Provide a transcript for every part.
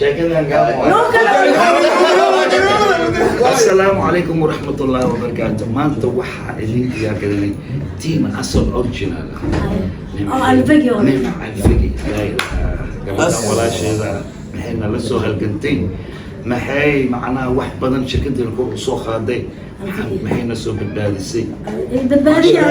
Sheekadan gaabo. Noo kala. Asalaamu calaykum waraxmatullaahi wabarakaatu. Maanta waxaa idin diyaargarinay team Asal original ah. Oo Alfagi oo. Nimca Alfagi. Laa ilaaha. Gabadhan walaasheeda maxay nala soo halgantay, maxay macnaha wax badan shirkadda kor u soo qaaday, maxayna soo badbaadisay. Badbaadiya.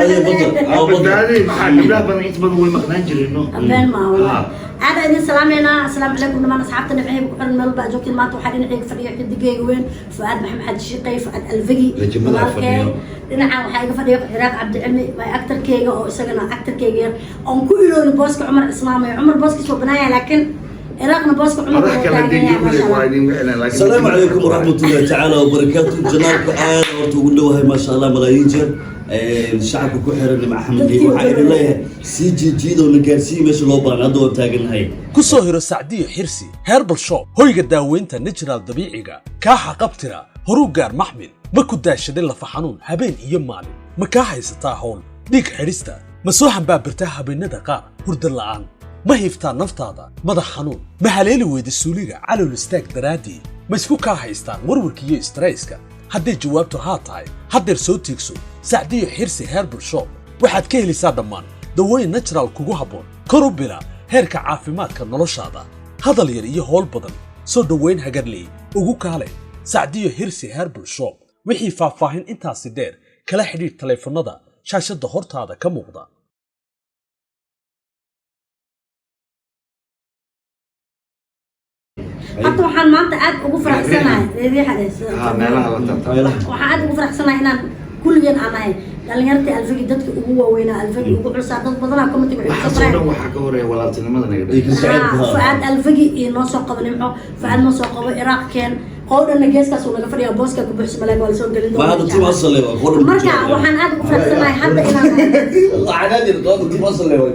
Badbaadi maxaa? Gabdhaha badan inta badan way maqnaan jireen, no? Been ma wallah. Aad idin salaameynaa. Asalaamu calaykum dhammaan asxaabta dhinacayga ku xiran meel baa joogtiin. Maanta waxaa dhinacayga fadhiya xidigayga weyn, Fuaad Maxamed Xaaji Shiiqay, Fuaad Alfagi. Rajimada walaalkay. Fadhiyo. Dhinacan waxaa iga fadhiya Ciraaq Cabdicilmi, my actorkeyga, oo isagana actorkeyga yar oon ku iloolin booska Cumar Islaamay. Cumar booskiis waa banaaya, laakiin Ciraaqna booska Cumar madax wuu kale taagan yahay, maasha waa Allah. idin wicina, laakiin السلام عليكم ورحمة الله تعالى وبركاته. Channelka aad horta ugu dhowahay, maasha Allah, malaayiin jeer shacabka ku xiran Nimca Xamdi. Waxaa idin leeyahay sii jiijiidoo na gaarsiiya meesha loo baahan. Hadda waan taagannahay. Ku soo hiro Sacdiyo Xirsi Herbal Shop, hoyga daaweynta natural dabiiciga kaa xaqabtira horuu gaar. Maxmil ma ku daashadin lafa xanuun habeen iyo maalin? Ma kaa haysataa howl dhiig xidhista? Ma soo hambaabirtaa habeenada qaar hurdo la'aan? Ma hiiftaa naftaada madax xanuun? Ma haleeli weyda suuliga calool istaag daraaddii? Ma isku kaa haystaan warwarka iyo stresska? Hadday jawaabtu haa tahay, haddeer soo tiigso Sacdiyo Xirsi Herbal Shop. Waxaad ka helaysaa dhammaan dawooyin natural kugu habboon, kor u bila heerka caafimaadka noloshaada. Hadal yar iyo howl badan, soo dhoweyn hagarley ugu kaale Sacdiyo Hirsi Herbal Shop. Wixii faahfaahin intaasi dheer, kala xidhiidh taleefannada shaashadda hortaada ka muuqda. Hadda waxaan maanta aad ugu faraxsanahay. Ha, meelaha la tartamo. Waxaan aad ugu faraxsanahay inaan kulligeen aan ahay dhalinyartii Alfagi, dadka ugu waaweynaa Alfagi, ugu culsaa. Dad badanaa commentiga waxay kusoo Waxaasoo dhan qoreen waxaa ka horeeya walaaltinimada naga Iyo dhex. kalgacaylka. Haa, Fuaad Alfagi iyo noo soo qabo Nimco, Fuaad noo soo qabo Iraaq keen qowdhanna. Geeskaas uu naga fadhiyaa, booska ku buuxsama, laakiin waa lasoo gelin Ma hadda team Asal waa qoran. Marka waxaan aad ugu faraxsanahay hadda inaan Canaadi qooda team Asal waa.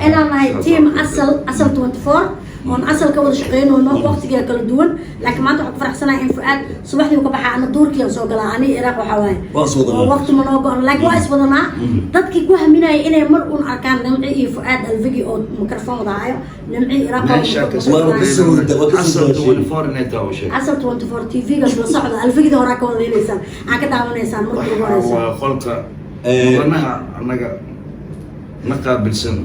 inaan nahay team Asal, Asal 24, oon Asal ka wada shaqeynayno waqtiga kala duwan. Laakiin maanta waxaan ku faraxsanahay in Fuaad subaxdii uu ka baxaa, ana duurkii aan soo galaa. Ani Iraaq waxaa waaye Waa is wadanaa. oo waqti ma noo go'no, laakiin waa is wadanaa. Dadkii ku haminayay inay mar uun arkaan Nimci iyo Fuaad Alfigi oo microphone wada hayo, Nimci Iraaq oo Meesha ka Waa kasoo waa kasoo Asal daashay. 24 inay tahay oo sheeg. Asal 24 TV-gaas la socda. Alfigida horaa ka wada heleysaan, aa ka daawanaysaan markii ugu Waxa horeysa. waa qolka mudanaha annaga na qaabilsan,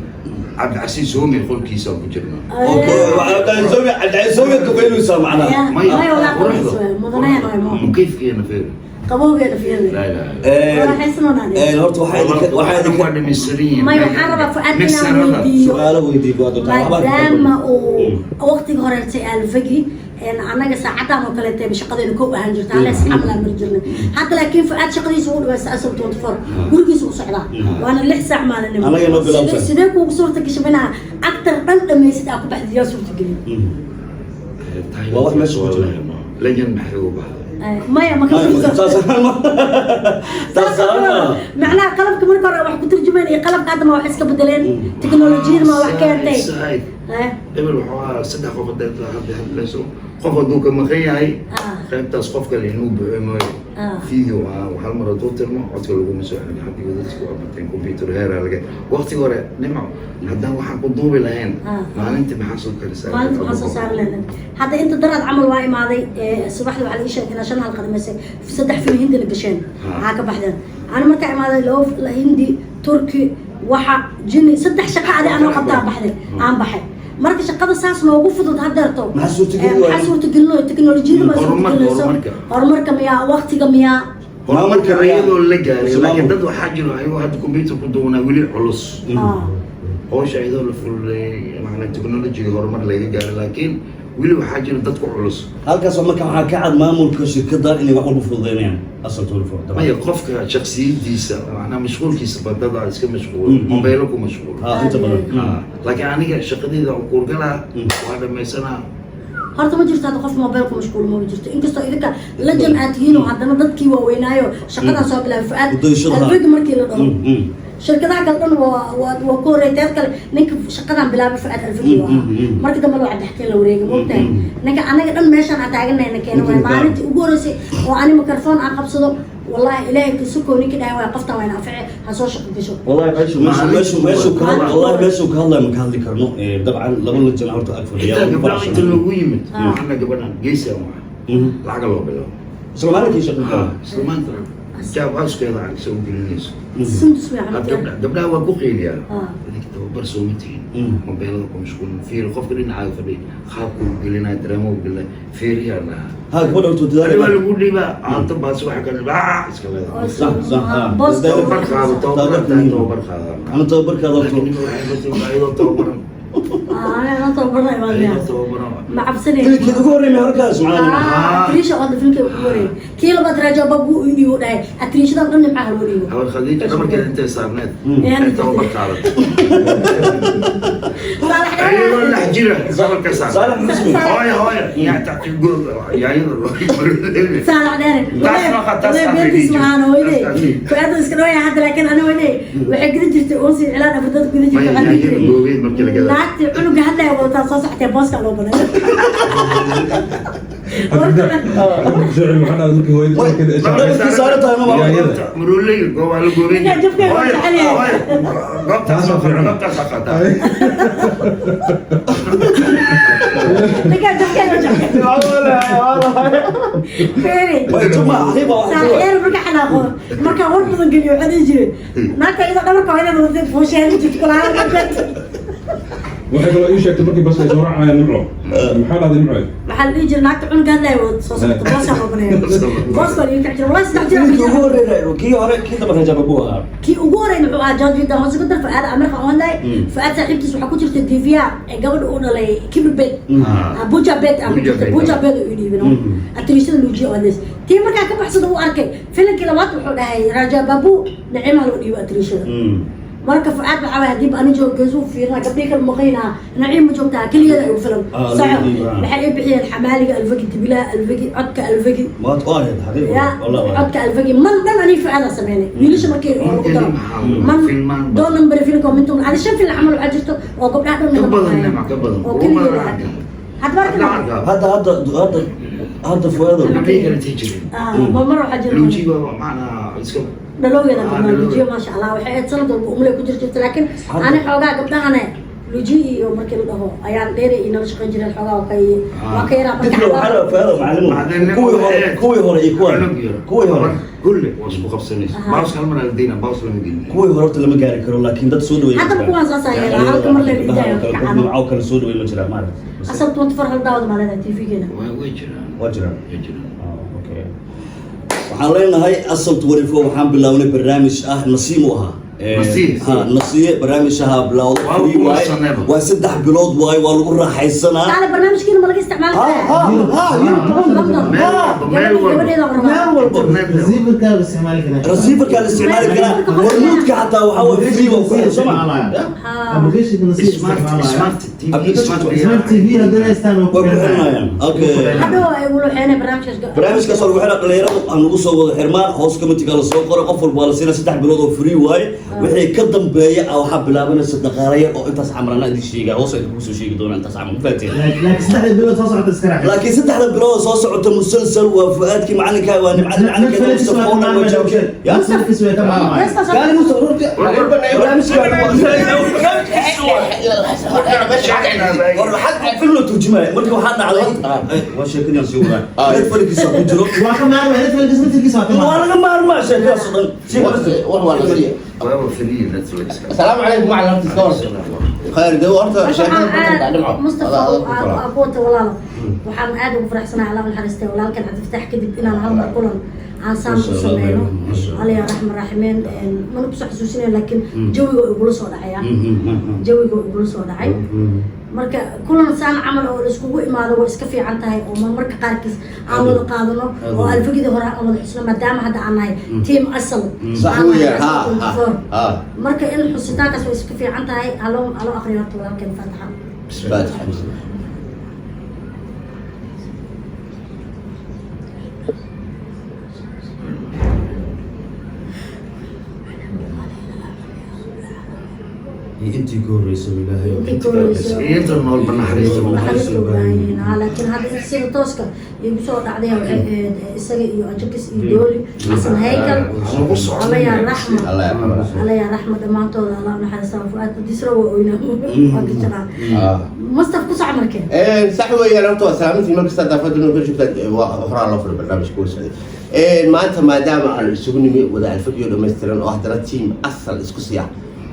Cabdicasiis Homi, qolkiisa ku jirna. Cabdicasiis duqeynaysaa macnaha. Maya. Maya, walaa. Quruxda. Qolkiis waay, mudanaheen waay mo. Mukayfkeena feer. Qabowgeena fiirne. Laa ilaaha. Raaxaysanoonaan. Horta waxaa idinka Waa dhamaystiran yihiin. Maya, waxaan rabaa Fuaad inaan Mixerada. weydiiyo. Su'aalo weydii baa doontaa. Maadaama uu waqtiga horeetay Alfagi, annaga saacadan oo kaleete shaqadeena kow ahaan jirta, halees camal aan mari jirnay. Hadda laakiin Fuaad shaqadiisa ugu dhamaysta Asal 24, gurigiisa u socdaa, waana 6 saac maalinimo. Annaga noo bilaabsan. Sidee kuugu suurta gashay inaa actor dhan dhamaysid aa ku baxdid? Yaa suurtagelin? Waa wax meesha ku jira. Legend maxay ugu baxday? Maya, ma ka Taas macnaha qalabka marka hore wax ku turjumayn iyo qalabka hadda ma wax iska bedeleen? Teknolojiyada ma wax keentay? Said. Eh, Hebel wuxuu ahaa saddex qof hadday hadda hadlayso, qof hadduu ka maqan yahay, qaybtaas qof kale inuu buuxo mooyo. Video ah hal mar hadduu tirmo, codka laguma soo celin. Haddiga dadku waa bateen, computer heeraa laga. Waqtiga hore, Nimco, haddaan waxaan ku duubi lahayn, maalintii maxaa soo karisaa? Maalinta waxaa soo saari lahayn hadda inta daraad camal waa imaaday. Subaxdii waxaa laga sheegay inaa shan halqa dhamaysay, saddex film Hindina gasheen, maxaa ka baxdeen. Ani markaa imaaday laba Hindi, Turki, waxa jini, saddex shaqa adi anoo qabtaa baxday, aan baxay. Marka shaqada saas noogu fudud haddeerto. Maxaa suurtagelin waayey? Maxaa suurtagelinayo? Teknolojiyada ma Horumarka, suurtagelinayso? Horumarka. Horumarka miyaa? Waqtiga miyaa? Horumarka ayadoo la gaaray, Islaam. laakiin dad waxaa jiro ayagoo hadda computer ku duwanaa weli culus. Hawsha iyadoo la fududeeyay, macnaa technologyga horumar laga gaaray, laakiin weli waxaa jira dad ku culus. Halkaas marka waxaa ka cad maamulka shirkadda inay wax walba fududeynayaan Asal 24. Maya, qofka shaksiyadiisa, macnaa mashquulkiisa badada iska mashquul, mobaylo ku mashquul. Ha, inta badan. Laakiin aniga shaqadeyda aan kuurgalaa, waa dhamaysanaa. Horta ma jirto hadda qof mobile ku mashquul, ma jirto. Inkastoo idinka legend aad tihiin oo haddana dadkii waaweynaayo shaqadan soo bilaabay Fuaad Udayashada. Alfegi markii la dhaho, shirkadaha kale dhan waa ku horreeyay. Teed kale ninka shaqadan bilaabay Fuaad Alfegi waa ahaa. Markii dambe loo Cabdixakiin la wareegay, moogtahay ninka anaga dhan meeshaan aan taaganayna keena waay. Maalintii ugu horreysay oo ani microphone aan qabsado Wallahi Ilaahay kasukoo ninka dhahay waay qoftan waa ina anface ha soo shaqo gasho. والله ماشي ماشي ماشي ماشي والله ماشي وكهلا ما كهلا كرنو طبعا لما لجنا horta ag fadhiya. Intaa gabdhaha inta loogu yimid, waxaana gabadhan geesi aan waxa lacaga loo bilaabo. Isla maalinkii shaqo. Isla maanta jaab houskeeda cagsa u gelinayso. Sundus way Had camal. Gabdhaha waa ku qiiliyaa. Idinka tababar sooma tihin, mobeelada ku mashquulin, fiiri qofka dhinacaaga fadhiya qaabku u gelinaya, dareemo u gelinaya, fiiriyaa lahaa. Ha, gabadha horta Ani waa dadaal. lagu dhiibaa cunto baas waxa ka dhibaa iska leedahay. صح صح. Boos. Tababar qaado, tababar Tababar. Tababar qaadaan. Ama tababarkaada horta. Laakiin waxay la ayadoo tababaran. Ana tababarna imaanaya. Ayadoo tababaran. Ma cabsanay. Filimkii ugu horreeyay horkaas macallin. Atriisha oo filmka ugu horeeyay kii labaad Raja Babu uu dhiibo dhahay atriishadan dhan nimcaha loo dhiibo. Habar Khadiija dhabarkeeda intay saarneed ay tababar qaadatay. Saalax. Ayadoo dhex jira dhabarka saar. Saalax Muslim. Hooya, hooya, yaa yaayada loo. Saalax dheere. Taas ma taas wallahi aan beertiis weydiin waxaan jiray. hooyaday Taas aan fuaada iska dhawaya hadda, laakiin ana hooyaday waxay gudan jirtay uunsi cilaan afardad gudan jirtay. Maya, waxaan dhihi yaayada jiray goobeed markii la gadaa. Naagti cunuga hadlaya wadataa soo socotee booska loo baday. Dhabarkii saaran tahay ma Yaayada. Marooley waa la goobeyn. Ninka jabka waa jecel yahay. Hooya, goobtaas Taasoo fiican. goobtaas qataa. Ninkaa jabkeeda jecel. Feeri. Way juma xaqiiqa wax. Saaxiir marka xanaaqo marka war badan geliyo waxaa dhihi jiray naagta iyadoo dhabarka hooyada wadatay fuusheena jirta kulaha. Waxay kaloo ii sheegtay markii baska ay soo raacayaan Nimco, maxaa dhahday Nimco? Waxaa la dhihi jiray naagta cunuga hadlaya wada soo socota booska loo baneeyo, booska waa laga kici jiray wallahi 3 jir. Filimkii ugu horreeyay kii hore kii dambe Raja Babu ahaa. Kii ugu horreyn wuxuu ahaa George Dan hoose ku dar Fuaad Amirka oo hadlay. Fuaad saaxiibtiis waxaa ku jirta DVR ee gabadha uu dhalay Kibir Bed, Buja Bed ah ku Buja jirta. Bed. Buja Bed uu dhiibino atriishada Luujiya oo hadlays tii markaa ka baxsada uu arkay filimkii labaad wuxuu dhahay Raja Babu Naciimaha loo dhiibo atriishada. Marka Fuaad waxaa waay haddii ani joogo geesuu fiirina gabdhii kale maqaynaa, Naciim ma joogtaa keligeeda ay u filan. Loo soco dhiibo, ah. Waxay ii bixiyeen xamaaliga alfagi dibilaha alfagi codka alfagi. Ma waa ahayd xaqiiqa. Ya. Wallahi waa. Codka alfagi man dhan anii Fuaada sameynay wiilasha markii lagu daro Maxaa man filmaan badan. Doon number filmka mintum adi shan film camal waxaa jirto oo gabdhaha dhan Ka naga badan, maqnaayeen. Nimca, ka badan. Oo Ugu keligeeda badan ah. arkaa. Hadda Hadda marka arkaa. Hadda Fuaado. Gabdhihii kale tii jireen. Mar mar waxaa jira. Luuji waa macnaa iska dhalowgeeda Ah, badnaa. dhalowgeeda. Luujiyo maasha Allah waxay ahayd sanad walba umlay ku jiri jirta, laakiin ani xoogaa gabdhahane Luuji iyo markii la dhaho ayaan dheere iyo nala shaqayn jireen xoogaa oo ka waa ka yaraa marka. Dadka waxaa la Fuaado macallin kuwii hore iyo kuwan Cunug yar. kuwii hore. Kulli waa isku qabsanaysa. Baas hal mar ala deyna, baas lama gelin. Kuwii hore horta lama gaari karo, laakiin dad soo dhaweey. Hadda kuwaan saas ayaa yeelaa, halka mar la idaayo kacano. Nimco kale soo dhaweey ma jiraan maaragtay. Asal 24 hal daawada maalin TV-geena. Way jiraan. Waa jiraan. Way jiraan. Okay. Waxaan leenahay Asal 24 waxaan bilownay barnaamij ah nasiim u ahaa. Nasiye. Ha, nasiye barnaamij ahaa bilowday. Waa free ugu waaye. sanaba. Waa 3 bilood waaye, waa lagu raaxaysanaa. Taale barnaamijkiina ma laga isticmaali Ha karaa? ha ha. London. Meel walba, meel walba. Gabadheeda rabaa. Meel walba. Receiver-ka la isticmaali karaa. Receiver-ka la isticmaali karaa, hormuudka xataa waxaa waaye free waa ku xiran soo ma. Application-ka nasiib Smart, isticmaalaya. smart TV, Application- smart. Smart TV haddana haystaan waa ku waa ku xirnayaan. xirnayaan, okay. Hadhow ay ugu luxeenay barnaamijkaas. Barnaamijkaas waa lagu xiraa dhalinyaradu aan lagu soo wada xirmaan hoos committee-ga la soo qoray qof walba waa la siinaa 3 bilood oo free waaye. Wixii ka dambeeya ah waxaa bilaabanaysa dhaqaale yar oo intaas camalana idin sheegaa hoos idin kusoo sheegi doonaa intaas camal ma fahanteen. Laakiin 3 bilood soo socota iska raaxayso. Laakiin 3da bilood oo soo socota musalsal waa Fuaadkii macalinka waa Nimcadii macalinka. Netflix waa ka maarmayaan. Ya. Netflix way ka maarmayaan. Heestaas Gaari Mustafa runtii barnaamijka war waxaa film la turjumaya marka waxaa dhacday waa sheekadii sii wadaa Netflix ku jiro. Waa ka maarmaya Netflix laftirkiisa waa ka waa maarmaya. laga maarmaa sheekadaas oo dhan. Wax waa la siiya. Waaba free Netflix. السلام عليكم معلم تذكر خير دو horta Marka sheekada waxaan ku aad dhimco Mustafa abuuta walaalo waxaan aad ugu faraxsanahay Allah naxariistay walaalkan Cabdifataax kadib inaan hal mar kulan aan saan u sameyno Alla ya raxman raaximeen mana kusoo xasuusinayo laakiin jawiga oo igula soo dhacaya jawiga oo igula soo dhacay marka kulan saan camal oo la iskugu imaado way iska fiican tahay oo marmarka qaarkiis aan wada qaadano oo alfagidii hore aan wada xusno maadaama hadda aan nahay team Asal. صح aan nahay ويا Asal ها 24. ها Marka in xusitaankaas way iska fiican tahay haloo aqriyo horta walaalkeen faataxa. فاتحة. Iyo intii ka horreysay Ilaahay. Intii ka horreysay. Iyo inta noolba naxariista u Naxariista u baahan yihiin. Laakiin hadda sida tooska igu soo dhacday waxay ahayd isaga iyo Ajakis iyo Dooli Xasan Haykal. Lagu socdo. Alla yaa raxma. Allah yarxamah. Alla yaa raxma dhammaantooda, Allah u naxariistaa. Fuaad Disro waa oynaa, waa ka jiraa. Mustaf, ku soco markee. Sax weeyaan. Horta waa salaamantii mar kasta daafada inuu ka joogtaan. Waa horaa loo furay barnaamijka, wuu socday. Maanta maadaama aan isugu nimi wada alfagiyo dhammaystiran oo haddana team asal isku siya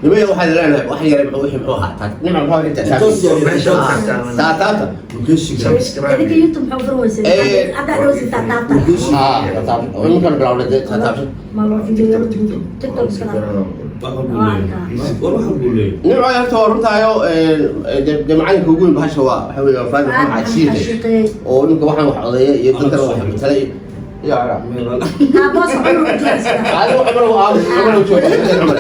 nimaya, waxaan leenahay wax yare muxuu wixii muxuu ahaa nima muxuu inta taataabta. Location-ka. Subscribe. Idinka YouTube maxaa u furi weysay? Hadda dhowsi taataabta. Taataabta iminkan bilowday taataabta. Ma loo video TikTok iska dhaaf. Wax walbuu leeyahay. War wax walbuu leeyahay. Nimco, horta waa runtaayo. Dee macalinka ugu weyn bahasha waa waxa weeye waa Faadi Maxamed Xaad Xaashiiqe oo ninka waxaan wax odeeya iyo dadkana wax matalay iyo Boos cumar u jira iska. Adigu Cumar uu aamus, Cumar uu joogo, Cumar.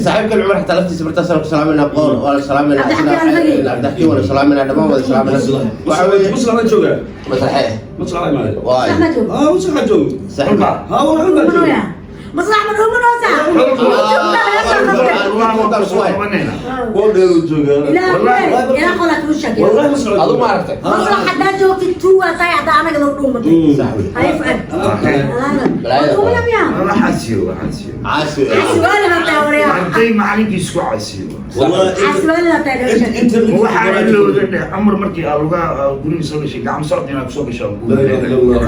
Saaxiibkan Cumar xataa laftiisa bartaasaan ku salaamayna, qoor waa la salaamayna. Cabdixakiin Alfagi. Cabdixakiin waa la salaamayna, dhammaan wada salaamayna. Waxa weeye Maslaxa jooga. Maslaxee? Maslaxa imaade. Waay. Maslax ma joogo? Ah, maslaxa joogo. Saaxiib. Ha, war xun baa jooga. Dhumanooya. Maslax ma dhumanoosa? Joogtaa laga soo qabtay. Kuwa dheer uu joogaa. Ilaa ilaa qolaa kuu sheegay. Wallahi maslaxa. Adu ma aragtay? Maslax haddaa joogtid tuugaa tahay, haddaa anaga loo dhuumatay. Sax wey. Hay Fuad. Waa dhuumana miyaa? Xasiyo, xasiyo. Caasi. Xasiwaali baa tahay waryaa. Arday macalinkiis ku casiyo. Wallahi Xasiwaali baa tahay inta dhawsha. internet Waxaa ilowda dheh Cumar markii aa lugaha guriga soo gashay, gacmo socod inaad kusoo gasho aan La ilaha illa Allah.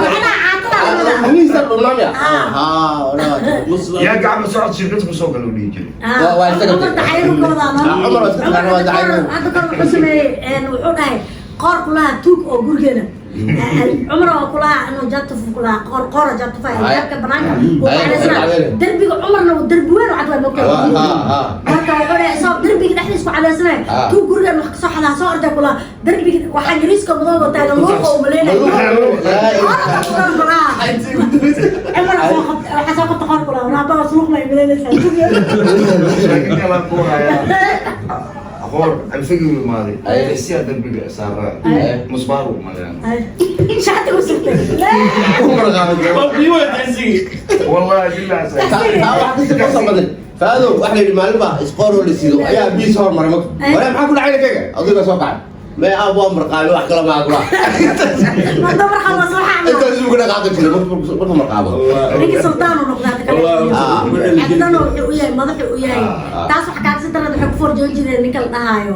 Macnaha caatada la wadaa. Khamiista dhulnaamya. Yaa gacmo socod shirkad kusoo galo dhihi jiray. Waa isaga. Cumar daxayru ka wadaa. Cumar waa iska taqaana, waa daxayru. Hadda kor wuxuu sameeyey, wuxuu dhahay qoor kulaha tuug oo gurigeena Cumar oo kulaha inuu jabtuf kulaha qoor qoora jabtufa albaabka banaanka uu cadaysnaa derbiga. Cumarna uu derbi weyn oo cad waa moogtahay. Marka wuxuu dhahay isagoo derbiga dhexdiisa ku cadaysanaya, tuug gurigan wax kasoo xadaa soo orday kulaha derbiga waxaa yariiska madooga taagan luuqa uu maleynayo. Cumar soo qabta, waxaa soo qabta qoor kulaha walaaba suuq ma malaynaysaa. Sheeko kale ku hayaa. Qoor alfigi u imaaday, siyaa dambiga saaraa musbaar u maleyn. Shaatigu sirtay. Wallahi billahi. Faado waxa la yidhi maalin baa isqooroo la siido ayaa biis hormaray. Marka wala maxaa ku dhacay kaga adiga soo kacay may aab waa marqaabay, wax kale maa kula. Mada markaa waa soo xacma. Intaas buu ku dhaqaaqi jiray markuu marqaabo. Ninkii sultaan uu noqdaa kale, xagdana wuxuu u yahay madaxu u yahay. Taas wax kaaga si darad waxay ku forjoon jireen ninka la dhahaayo,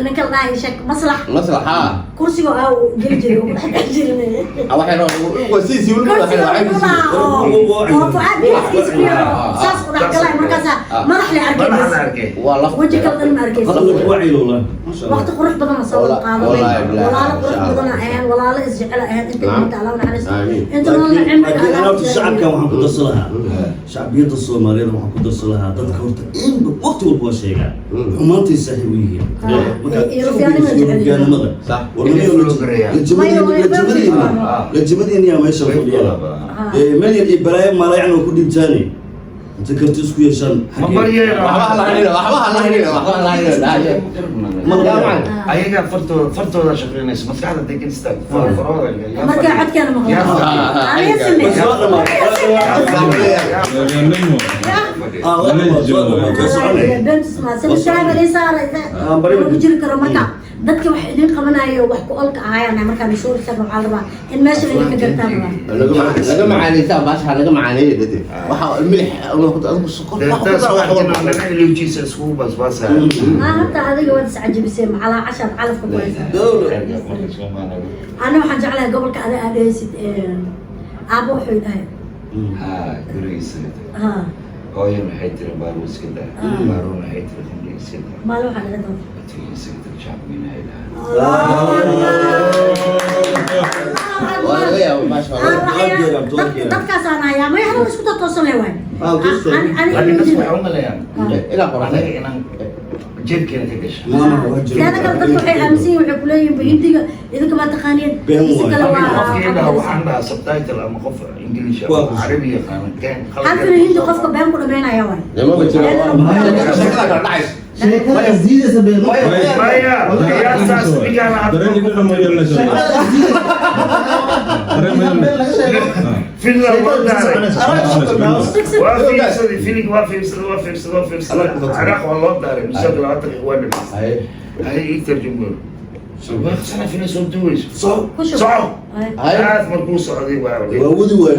ninka la dhahaayo sheek Maslax. Maslax, haa. Kursiga aa uu geli jiray uu ku dhex dhex jiray. Waxay waa siisii weli Kursiga wuxuu lahaa oo Fucaad geeskiisa ku yaalo saas u dhex galay, markaasaa madax la Madax la arkay. Arkay. Waa laf. Weji kale dhan ma arkaysa. Wacyi wallahi. Masha Allah. Waqti qurux badan soo wada qaadanay. Wallaahi, bilaahi, Walaalo qurux insha Allah. badan ahayn, walaalo isjecel ahayn inta inta Allah naxariisto. Aamiin. Inta noolna cimriga Laakiin Allah horta shacabka waxaan ku darsan lahaa, shacbiyadda Soomaaliyeed waxaan ku darsan lahaa, dadka horta in waqti walba waa sheegaa xumaantay saaxiib u yihiin. Marka Iyo rufyaanimada jecel yihiin. rufyaanimada. Sax. Lajamadiina yaa meesha fadhiya milyan iyo balaayo maalayacna waa ku dhintaane inta karti isku yeeshaan. Ma baryeena. Waxba ha lahaynina, waxba ha lahaynina, waxba ha lahaynina. Ayaga fartooda shaqeynaysa, maskaxda degan istaag farooda. Marka codkeena maqlo aniga samee. Waa dhamaatay. Ku jiri karo marka dadka wax idin qabanayo, wax ku olka ahaayaan markaa soo istaaga, waxaa la rabaa in meesha idinka gartaan rabaa. Laga macaaneysaa baasha, laga macaaneeya dade waxa milix adigu sokor wax ku Taas dar wax walba. waxaa ilowjiisa iskugu basbaasaya. Maa horta adiga waad iscajabisay, macalaa cashaad calafka ku haysaa. Ana waxaan jeclahay gobolka ada aad dhehaysid aabo wuxuu dhahay. Haa, gurigiisa. Ha. Hooyo maxay tiri? Baaru iska daa. Baaru maxay tiri? Khamriga iska daa. Maalin waxaa dhici doonta. Watiga iska daa, shacabkiina ay dhahaan. Waa laga yaaba baasha waa laga Dadkaasaan hayaa maya hadal isku toosan leh waay. Laakiin dadku waxay u maleeyaan ilaa qoraxda. anaga inaan jeebkeena ka gasha. Teeda kale dadku waxay aaminsan yihiin, waxay kuleeyihiin hindiga idinka ma taqaaniin. Been si waay. kale waa. Qofkii dhaha waxaan dhahaa subtitle ama qof English ama Carabi yaqaano keen. Halkan hindi qofka been ku dhameynaya waay. Dee maba jiro, sheekada kala dhacayso. Sheekada isdiidaysa been. Maya, qiyaastaas ninkaan hadda Dareen igu dhama yeelanaysa. Sheekada isdiidaysa. Dareen ma Been laga sheego. Finland loo daaray. Sheekada Waa fiirsaday filig, waa fiirsaday, waa fiirsaday, waa fiirsaday. Ciraaq waa loo daaray, musalsal 20 daqiiqo waa dhamaystay. Hay ii tarjumo. Sana fila soo duwayso. Soco. Ku shub. Soco. Ay. Aad markuu socday waa Waa wadi waay.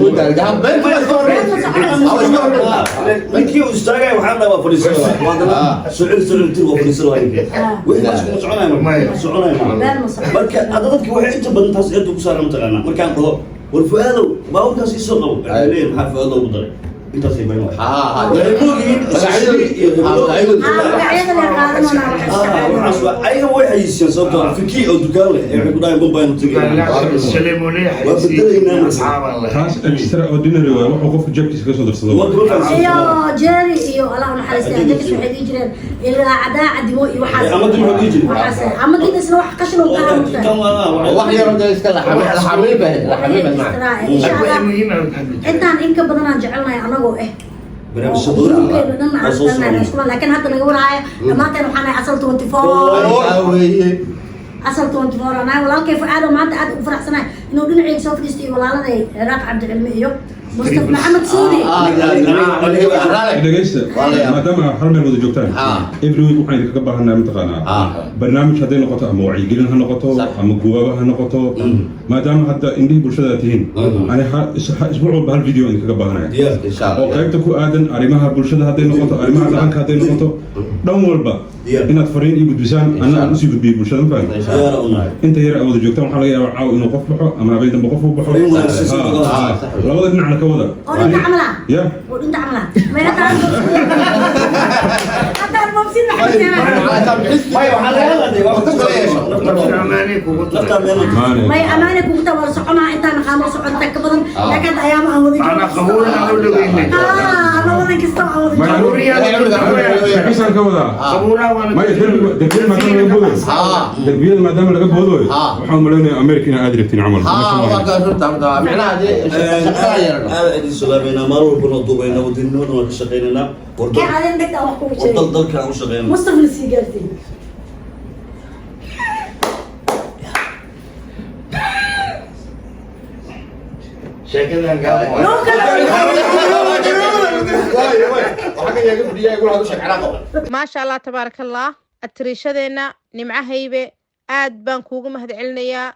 Ninkii uu istaagay waxaan dhahaa waa fadhiisan waa haddana socil socil tir waa fadhiisan waa ninkii wixii taas kuma soconaya Maya. Soconaya. Been ma soconayo. Marka hadda dadka waxay inta badan taas eedu ku saaran mataqaanaa markaan dhaho war Fuaadow baabuurkaas ii soo qabo, waxay leeyihin maxaa Fuaad loogu daray intaasay bayn waay waxay moogyihiin iyo hebelo. Ah, magacyada la qaadanona wax iska caadi. Waxaas waa ayaga way xayisiiyaan sababtoo ah fikii oo dukaan leh ee waxay ku dhahayan bambaynu tegay. Waa bedelaynaa. Asxaabaan leh. Taas extraordinary waay, wuxuu qofku jeebkiisa ka soo darsado. Marka markaan Iyo Jerry iyo Allah u naxariistay Ajakis waxay dhihi jireen ilaa cadaa cadimo iyo waxaas. Amadi muxuu dhihi jiray? Waxaas amadii isna wax qashin oo ka Kan waa Wax yaroo dee iska laxamiin bay laxamiin bay macna. Insha Allah Muhiim ah hadda. Intaan in ka badan aan jecelnahay anagoo barnaamijyo badan gruubkeena dhan oo soo aan socda. isku, laakiin hadda naga warhaaya dhammaanteen waxaan nahay Asal 24. Waxaa weeye. Asal 24 anaa walaalkay Fucaado maanta aad ugu faraxsanahay inuu dhinacayga soo fadhiistay iyo walaaladay Ciraaq Cabdicilmi iyo Mustafa Maxamed Suudi. Dhegeysta, maadaama hal meel wada joogtaan, every week waxaan idinkaga baahanaa mataqaanaa barnaamij hadday noqoto ama wacyigelin ha noqoto ama gubaaba ha noqoto, maadaama hadda indhihii bulshada aad tihiin. Ani isbuuc walba hal video idinkaga baahanaya Insha oo Allah. qaybta ku aadan arrimaha bulshada hadday noqoto, arrimaha dhaqanka hadday noqoto, dhan walba inaad fariin ii gudbisaan, anna aan usii gudbiyey bulshada, ma fahamtay? Diyaar u nahay. Inta yar aad wada joogtaan waxaa laga yaabaa caaw inuu qof baxo ama habeen dambe qof uu baxo. Fariin wanaagsan si looga Ha, labada dhinacna ka wada. Oo dhinta camal ah. Ya. Oo dhinta camal ah. May haddaan mabsin maxaa keenaa? Maya, waxaa laga hadlaya waa ku Nafta amaanay kugu naftaa tahay. meel. Maane. May amaane kugu taa wada soconaa intaan naqaano soconta ka badan, laakiin hadda ayaama aan wada Macnaa qabuur aan u dhaweynay. Ah, labadan kasta aan wada Maya, joogno. Xisaan ka wadaa. Qabuuraha waana Maya, derbiyada maadaama laga boodayo, derbiyada maadaama laga boodayo, waxaan malaynayaa America inaad aadi rabtiin camal. Aad idin salaameynaa, maalin walbana duubaynaa, wadanimadana waan ka shaqaynaynaa. War Kee adin dhegta wax kugu war sheegay. dal dalka aan u shaqeynaa. Mustafa na sii gaarsiin. Sheekadan gaaba. Noo kala. Maasha Allah, tabaaraka Allah, atiriishadeenna Nimco Haybe, aad baan kuugu mahadcelinayaa.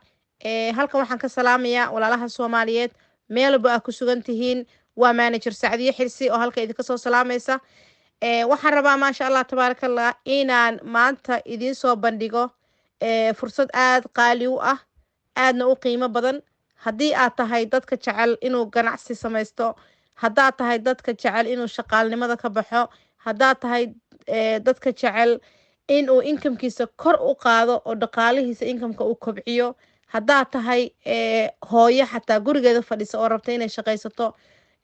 Halkan waxaan ka salaamayaa walaalaha Soomaaliyeed meel walba aa ku sugan tihiin. Waa manager Sacdiye Xirsi oo halka idinka soo salaamaysa. Waxaan rabaa, maasha Allah, tabaaraka Allah, inaan maanta idiin soo bandhigo fursad aad qaali u ah, aadna u qiimo badan. Haddii aad tahay dadka jecel inuu ganacsi samaysto, haddaad tahay dadka jecel inuu shaqaalnimada ka baxo, haddaad tahay dadka jecel inuu incomekiisa kor u qaado oo dhaqaalihiisa incomeka uu kobciyo, haddaad tahay hooyo xataa gurigeeda fadhisa oo rabta inay shaqaysato,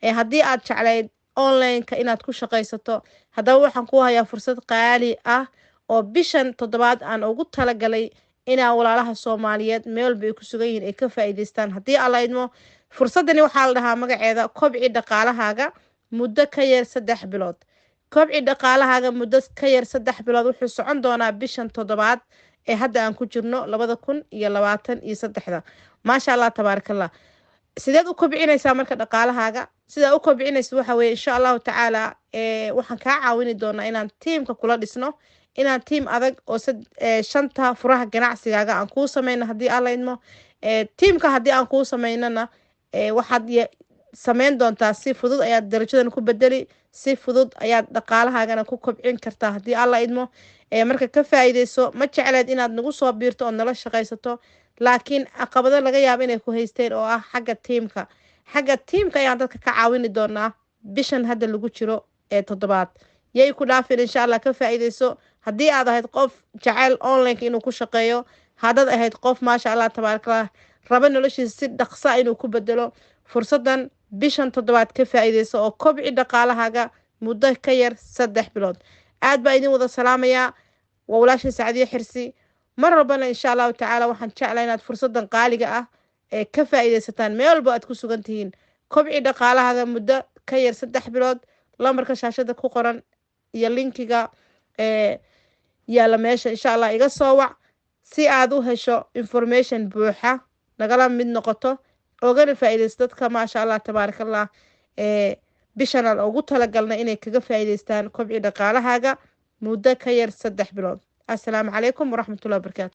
haddii aad jeclayd online-ka inaad ku shaqaysato, haddaba waxaan ku hayaa fursad qaali ah oo bishan toddobaad aan ugu talagalay inaa walaalaha Soomaaliyeed meel walba ay ku sugan yihiin ay ka faa'iidaystaan haddii Alla idmo. Fursadani waxaa la dhahaa magaceeda Kobci Dhaqaalahaaga Muddo Ka Yar 3 Bilood. Kobci Dhaqaalahaaga Muddo Ka Yar 3 Bilood wuxuu socon doonaa bishan toddobaad ee hadda aan ku jirno, 2023-da. Maasha Allah, tabaarakallah. Sideed u kobcinaysaa marka dhaqaalahaaga? Sidaa u kobcinaysa waxa weeye, insha Allahu tacaala, waxaan kaa caawini doonaa inaan tiimka kula dhisno, inaan tiim adag oo shanta furaha ganacsigaaga aan kuu sameyno haddii Alla idmo. Tiimka haddii aan kuu sameynona, waxaad sameyn doontaa si fudud ayaad darajadan ku bedeli, si fudud ayaad dhaqaalahaagana ku kobcin kartaa haddii Alla idmo. Marka ka faa'iideyso. Ma jecleed inaad nagu soo biirto ood nala shaqaysato, laakiin caqabado laga yaabo inay ku haysteen oo ah xagga tiimka? Xagga tiimka ayaan dadka ka caawini doonaa bishan hadda lagu jiro ee toddobaad. Yay ku dhaafin, insha Allah, ka faa'iideyso. Haddii aad ahayd qof jecel online inuu ku shaqeeyo, haddaad ahayd qof, maasha Allah, tabaarakallah, raba noloshiisa si dhaqsa inuu ku bedelo, fursadan bishan toddobaad ka faa'iideyso oo kobci dhaqaalahaaga muddo ka yar 3 bilood. Aad baa idin wada salaamayaa. Waa walaasha Sacdiye Xirsi. Mar walbana, insha Allahu tacaala, waxaan jeclaa inaad fursadan qaaliga ah ee ka faa'iideysataan meel walba aad ku sugan tihiin. Kobci Dhaqaalahaaga Muddo Ka Yar 3 Bilood, lambarka shaashada ku qoran iyo linkiga ee Yaalla meesha, insha Allah iga soo wac si aad u hesho information buuxa, nagala mid noqoto, ogana faa'iidaysto dadka, maasha Allah tabaarakallah, ee bishan aan ugu talagalnay inay kaga faa'iidaystaan kobci dhaqaalahaaga muddo ka yar 3 bilood. Assalaamu calaykum waraxmatullahi wabarakaatu.